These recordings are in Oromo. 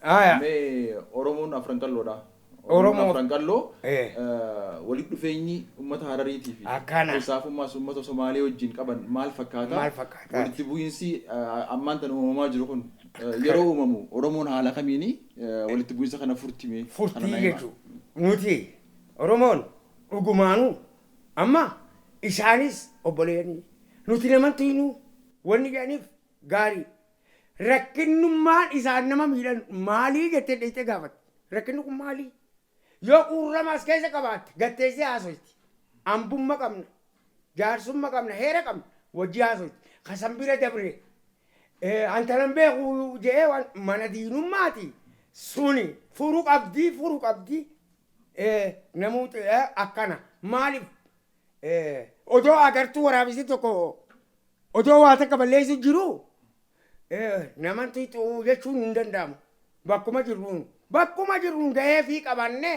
Mee Oromoon Afran Qalloodha. Oromoon Afran Qalloo walitti dhufeenyi uummata Harariitii fi keessaafummaas uummata Somaalee wajjin qaban maal fakkaata? Maal fakkaata? Walitti bu'iinsi ammaan tana uumamaa jiru kun yeroo uumamu Oromoon haala kamiini walitti bu'iinsa kana furtime? Furtii jechuudha. Nuti Oromoon dhugumaanuu amma isaanis obboleeyyan nuti namantu hinuu wanni jedhaniif gaarii. Rakkinnummaan isaan nama miidhan maalii jettee dheeyxee gaafatte. Rakkinni kun maalii? Yoo quurrama as keessa qabaatte gatteessee haasoyti. Ambumma qabna, jaarsumma qabna, heera qabna wajji haasoyti. Ka san bira dabre antanan beeku je'ee waan mana diinummaati suni furu qabdi furu qabdi namoota akkana maaliif odoo agartuu waraabessi tokko odoo waa takka balleessu jiru naman tuqxu jechuun hin danda'amu. Bakkuma jirruun bakkuma jirruun gahee fi qabanne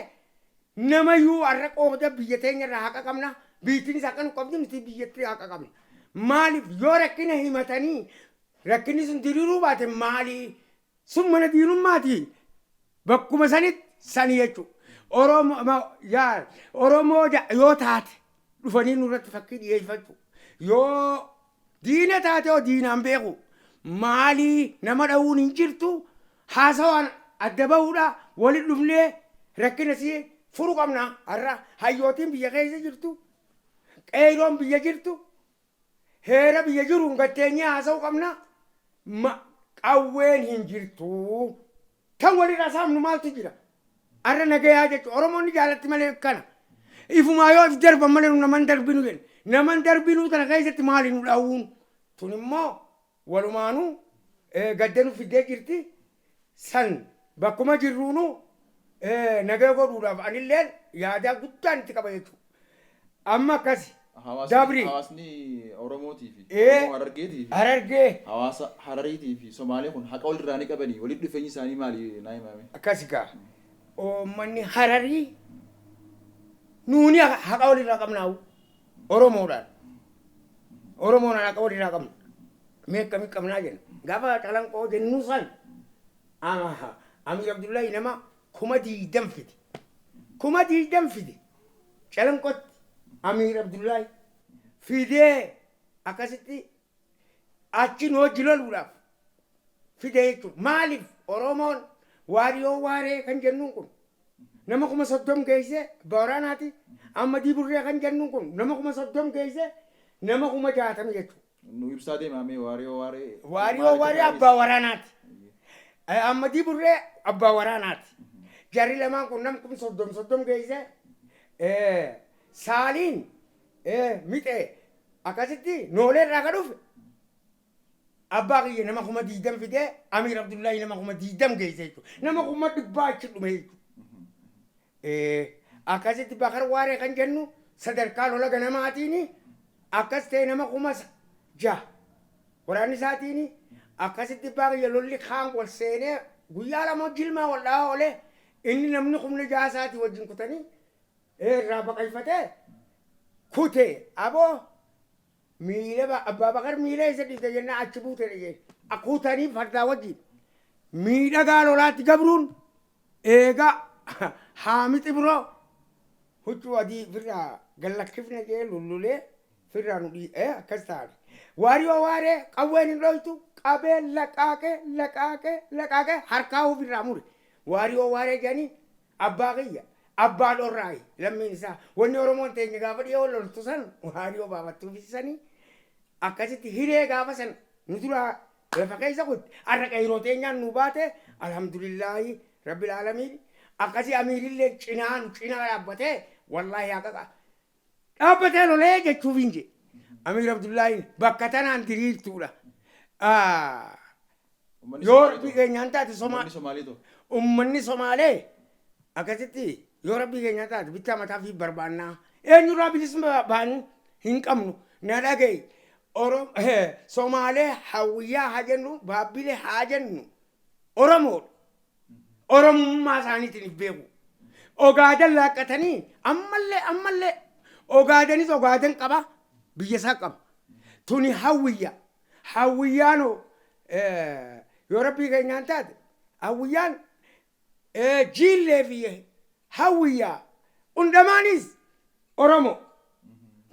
namayyuu har'a qooda biyya teenya irraa haqa qabna. Biyyattiinis akka nu qabdu nuti biyyatti haqa qabna. Maaliif yoo rakkina himatanii rakkinni sun diriiruu baate maalii sun mana diinummaati. Bakkuma sanitti sani jechuudha. Oromoo yaa Oromoo yoo taate dhufanii nurratti fakkii dhiyeeffachuu. Yoo diina taate hoo diinaan beeku. Maalii nama dha'uun hin jirtu haasawaan adda bahuudha walitti dhufnee rakkina si furu qabna. Har'a hayyootiin biyya keessa jirtu qeeyroon biyya jirtu heera biyya jiruun gatteenyee haasa'uu qabna. Qawween hin jirtu. Tan walirraa saamnu maaltu jira? Har'a nagayaa jechuudha. Oromoonni jaalatti malee kana. Ifumaa yoo if darban malee nu naman darbinu jenna. Naman darbinuu tana keessatti maali nu dha'uun? Tun immoo walumaanuu gadda nu fiddee jirti. San bakkuma jirruunu nagaya godhuudhaaf anilleen yaadaa guddaan itti qaba jechuudha. Amma akkasi. Dabri. Hawaasni Oromootii fi Oromoo Harargeetii fi Harargee. hawaasa Harariitii fi Somaalee kun haqa walirraa ni qabanii walitti dhufeenyi isaanii maali naa himame? Akkasi gaa. Uummanni Hararii nuuni haqa walirraa qabnaawu. Oromoodhaan. Oromoodhaan haqa walirraa qabna. Mee akkamii qabnaa jenna. Gaafa Calanqoo jennu san Amiir Abdullahi nama 20,000 fide. 20,000 fide. Calanqootti Amiir Abdullahi fidee akkasitti achi nu hojii loluudhaaf fide jechuudha. Maaliif Oromoon waariyoo waaree kan jennuun kun nama 30,000 geesse abbaa waraanaati. Amma Diburree kan jennuun kun nama 30,000 geesse nama 60,000 jechuudha. Nu ibsaa deemaa mee waariyoo waaree. Waariyoo waaree abbaa waraanaati. Amma Diburree abbaa waraanaati. Jarri lamaan kun nama 30,000 30 geesse saaliin mixee akkasitti noolee irraa ka dhufe abbaa kiyya nama 20,000 fidee Amiir Abdullahi nama 20,000 geesse jechuudha. Nama 100,000 achi dhume jechuudha. Akkasitti Bakar Waaree kan jennu sadarkaa lola ganamaatiin akkas ta'e nama 6,000 waraanni isaatiin akkasitti abbaa kiyya lolli kaan wal seenee guyyaa lama jilmaa wal dhahaa oolee inni namni 6,000 isaatii wajjin kutanii irraa baqayfatee kute aboo miila abbaa Bakar miila isa dhiifte jennaa achi buute dhiyee kutanii fardaa wajjin miidhagaa lolaatti gabruun eega haamixi biroo huccuu adii firraa gallakkifne jee lullulee firraa nu dhii'ee akkas taate. Waariyoo waaree qawween hin dhoytu qabee laqaaqee laqaaqee laqaaqee harkaa ofirraa mure. Waariyoo waaree jedhanii abbaa kiyya abbaa dhorraayi lammiin isaa wanni Oromoon teenya gaafa dhiyoo loltu san waariyoo baafattuufisanii akkasitti hiree gaafa san nu duraa lafa keessa kutte har'a qeyroo teenyaan nu baate alhamdulillaahi rabbil aalamiin akkasii amiirillee cinaa nu cinaa dhaabbatee wallaahi haqa dhaabbatee lolee jechuuf hin jee Amiir Abdullaahiin bakka tanaan diriirtuudha. Yoo rabbii keenyaan taate Uummanni Somaalee akkasitti yoo rabbii keenyaan taate bittaa mataa fi barbaannaa eenyurraa bilisummaa baanu hin qabnu na dhaga'i. Somaalee hawwiyyaa haa jennu baabbilee haa jennu Oromoodha. Oromummaa isaaniitiin if beeku. Ogaadan laaqqatanii ammallee ammallee Ogaadanis Ogaadan qaba biyya isaa qaba. Tuni hawwiyya. Hawwiyyaanoo yoo rabbii keenyaan taate hawwiyyaan Jiillee fi Hawwiyyaa hundamaanis Oromo.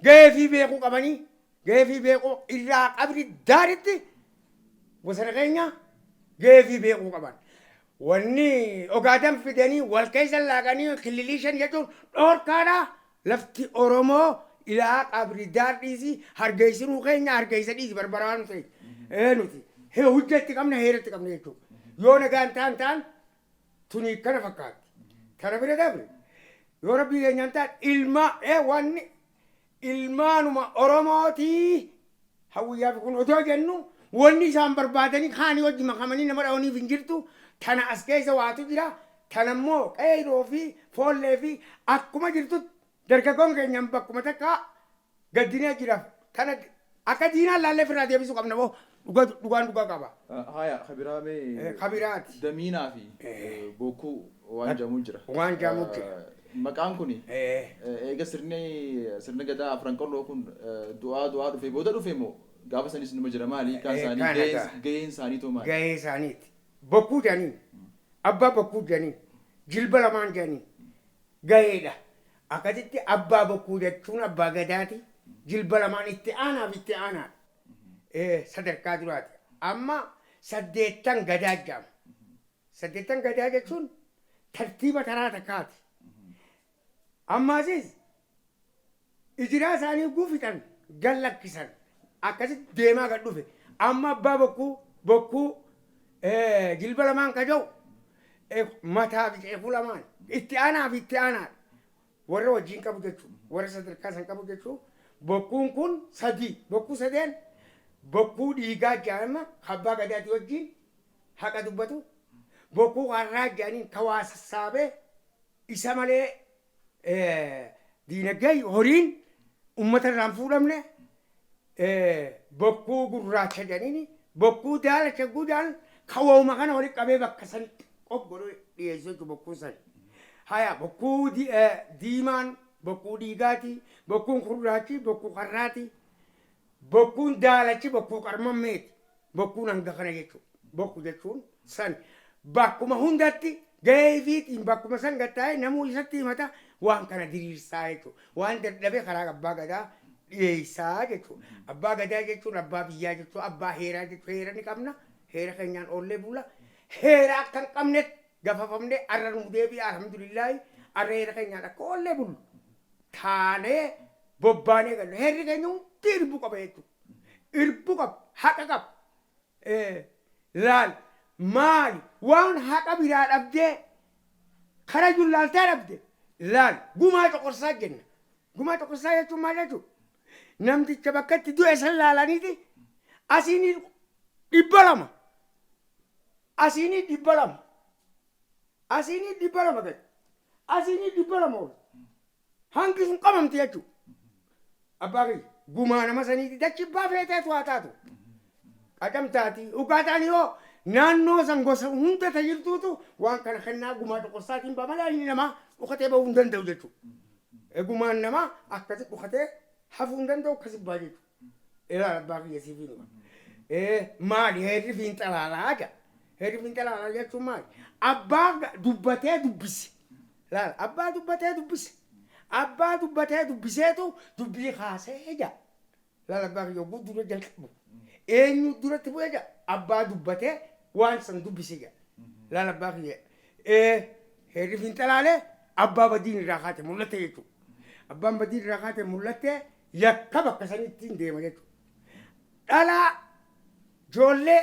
Gahee fi beekuu qabanii, gahee fi beekuu irraa Qabri Daaritti bosona keenya gahee fi beekuu qaban. Wanni Ogaadan fidanii wal keessa laaqanii kililii 5 jechuun dhoorkaadha. Lafti Oromoo ilaa Qabri Daar dhiisi, Hargeysinuu keenya, Hargeysa dhiisi, Barbaraa nu ta'e. Nuti hujja itti qabna, heera itti qabna jechuudha. Yoo nagaan ta'an ta'an tuni kana fakkaatti. Tana bira dabre yoo Rabbii keenyaan ta'an ilma wanni ilmaanuma Oromootii Hawwiyyaa fi kun otoo jennu, wanni isaan barbaadanii kaanii wajji makamanii nama dhawaniif hin jirtu. Tana as keessa waatu jira. Tana immoo qeeroo fi foollee fi akkuma jirtutti dargaggoon keenyaan bakkuma takka gaddinee jira. Tana akka diinaan laallee ofirraa deebisuu qabna boo, dhugaan dhugaa qaba. Haya, kabiraa mee. Kabiraati. Damiinaa fi Bokkuu waan jedhamu jira. Waan jedhamu jira. Maqaan kuni eega sirni gadaa Afran Qalloo kun du'aa du'aa dhufe booda dhufe moo gaafa sanis numa jira? Maali hiikaan isaanii? Kana gaa. Gaheen isaanii too maali? Gahee isaaniiti. Bokkuu jedhanii, abbaa bokkuu jedhanii, jilba lamaan jedhanii gaheedha. Akkasitti abbaa bokkuu jechuun abbaa gadaati. Jilba lamaan itti aanaaf itti aanaadha. Sadarkaa duraati. Amma saddeettan gadaa jedhama. Saddeettan gadaa jechuun tartiiba taraa takkaati. Ammaasis ijiraa isaanii guufitan gad lakkisan, akkasitti deemaa gad dhufe. Amma abbaa bokkuu jilba lamaan ka jiru mataa fi ceekuu lamaan itti aanaa fi itti aanaadha. Warra wajjin qabu jechuudha. Warra sadarkaa san qabu jechuudha. Bokkuun kun sadii. Bokkuu sadeen, bokkuu dhiigaa jedhama, abbaa gadaati wajjin haqa dubbatu. Bokkuu harraa jedhaniin ka waa sassaabee isa malee diinagdee horiin uummata irraa hin fuudhamne. Bokkuu gurraacha jedhaniini, bokkuu daalacha guddaan ka wauma kana walitti qabee bakka sanitti qop godhee dhiyeessu jechuudha bokkuun sani. Haya, bokkuu diimaan bokkuu dhiigaati, bokkuun gurraachi bokkuu harraati, bokkuun daalachi bokkuu qarmammeeti, bokkuun hanga kana jechuudha. Bokkuu jechuun san bakkuma hundatti gahee fiitiin bakkuma san gattaa'ee namuu isatti himata, waan kana diriirsaa jechuudha. Waan dadhabe karaa abbaa gadaa dhiyeessaa jechuudha. Abbaa gadaa jechuun abbaa biyyaa jechuudha, abbaa heeraa jechuudha. Heera ni qabna, heera keenyaan oollee bulla. Heera akka hin qabnetti gafafamnee arra nu deebi'a, alhamdulillaahi, arra heera keenyaan akka oollee bullu. Taanee bobbaanee galu. Heerri keenya hundi irbuu qaba jechuudha. Irbuu qaba, haqa qaba. Laal, maali waan haqa biraa dhabdee kara jullaaltee dhabde, laal, gumaa coqorsaa jenna. Gumaa coqorsaa jechuun maal jechuudha? Namticha bakka itti du'e san laalaniiti asiin 200, asiin 200, asiin 200 gadi, asiin 200 ol, hangi sun qabamti jechuudha. Abbaa kiyya, gumaa nama saniiti, dachi abbaa feeteetu haa taatu. Qacamtaati dhugaataan yoo naannoo san gosa hunda tajirtuutu waan kana kennaa, gumaa coqorsaatiin ba'a malee inni namaa dhukatee bahuu hin danda'u jechuudha. Gumaan namaa akkasi dhukatee hafuu hin danda'u, akkasi ba'a jechuudha. Ilaala, abbaa kiyya, siif hima. Maali heerri fiinxalaalaa jedha. Heerri fiinxalaalaa jechuun maali? Abbaa dubbatee dubbise. Laala, abbaa dubbatee dubbise. Abbaa dubbatee dubbiseetu dubbii kaasee jedha. Laala, abbaa kiyya, yogguu dura jalqabu. Eenyu duratti bu'ee jedha? Abbaa dubbatee waan san dubbise jedha. Laala, abbaa kiyya. Heerri fiinxalaalee abbaa badiin irraa kaate mul'ate jechuudha. Abbaan badiin irraa kaate mul'attee yakka bakka sanitti hin deema jechuudha. Dhalaa ijoollee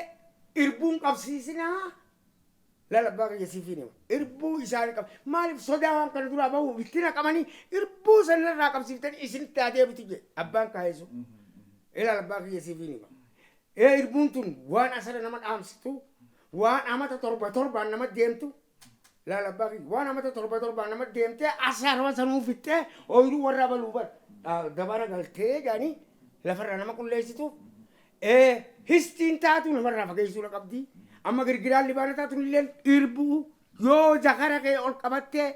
irbuun qabsiisinaa. Laala, abbaa kiyya, siif hima. Irbuu isaanii qaba. Maaliif sodaa waan kana duraa bahuuf itti naqamanii irbuu sanarraa qabsiiftanii isinitti haa deebitu jedhe abbaan kaayesu. Ilaala, abbaa kiyya, siif hima. Irbuun tun waan asara nama dhaamsitu, waan amata torba torbaan nama deemtu. Laala, abbaa kiyya, waan amata torba torbaan nama deemtee asarama sanuu fixxee ooyiruu warra baluu bar dabara galtee jedhanii lafarraa nama qulleessituuf. Histiin taatu namarraa fageessuudha qabdi. Amma girgiraan libaana taatu illee irbuu yoo zakara kee ol qabattee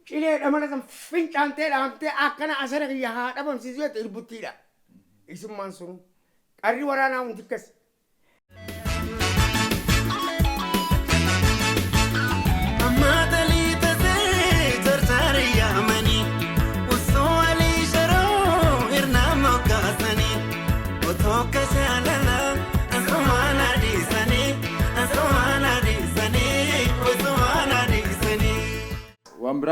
cilee dhamala san fincaantee dhaamtee akkana asara kiyya haa dhabamsiisu jette, irbuttiidha. Isummaan sunu qarri waraanaa hundi akkas.